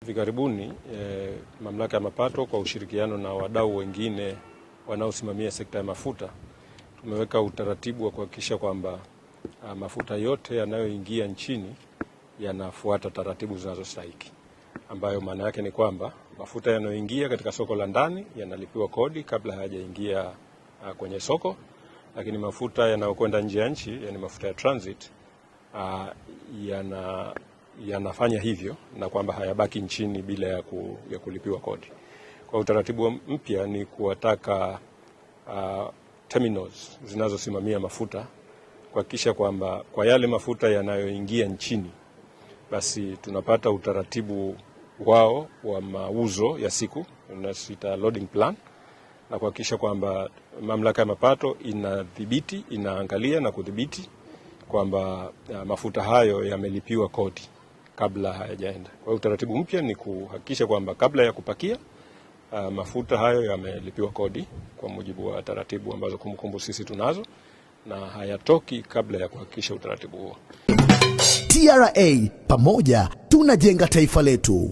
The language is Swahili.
Hivi karibuni Mamlaka ya Mapato kwa ushirikiano na wadau wengine wanaosimamia sekta ya mafuta tumeweka utaratibu wa kuhakikisha kwamba mafuta yote yanayoingia nchini yanafuata taratibu zinazostahiki, ambayo maana yake ni kwamba mafuta yanayoingia katika soko la ndani yanalipiwa kodi kabla hayajaingia kwenye soko, lakini mafuta yanayokwenda nje ya nchi, yani mafuta ya transit, yanafanya hivyo na kwamba hayabaki nchini bila ya kulipiwa kodi. Kwa utaratibu mpya ni kuwataka terminals zinazosimamia mafuta kuhakikisha kwamba kwa yale mafuta yanayoingia nchini basi tunapata utaratibu wao wa mauzo ya siku, tunaita loading plan, na kuhakikisha kwamba Mamlaka ya Mapato inadhibiti, inaangalia na kudhibiti kwamba mafuta hayo yamelipiwa kodi kabla hayajaenda. Kwa hiyo utaratibu mpya ni kuhakikisha kwamba kabla ya kupakia mafuta hayo yamelipiwa kodi kwa mujibu wa taratibu ambazo kumbukumbu sisi tunazo na hayatoki kabla ya kuhakikisha utaratibu huo. TRA, pamoja tunajenga taifa letu.